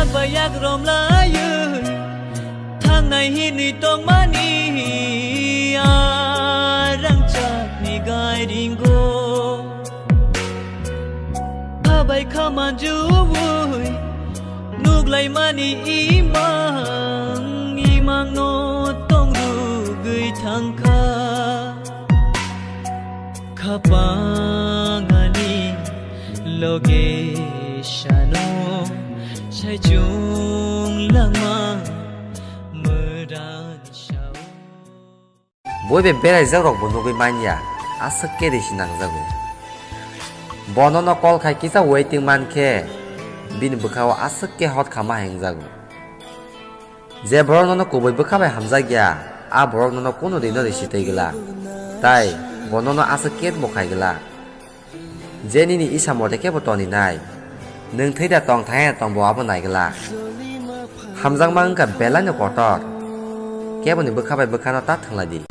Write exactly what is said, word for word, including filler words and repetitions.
Bayak romlaiwi thangnai hinwi tongmani a rangchakni gairingo. Khabai khamanjuwi nuklaimani imang imangno tongrugwi thangkha. Khapangani loge sano saichung langma mwran sao. Boi bai beraijak rok bo nugwi manya, aswk khe risi nangjago. Bono no call khai kisa waiting man khe bini bwkhao aswk khe hot khama hengjago. Je borok nono kubui bwkha bai hamjak ya, a borok nono kunu dino risi twi glak, tai bo nono aswk kebo khai glak. Je nini isa mote kebo toni nai, nwng thwi da tong thaya tong bo abo nai glak. Hamjakma wngkha belai no kotor, keboni bwkha bai bwkhano ta thwngla di.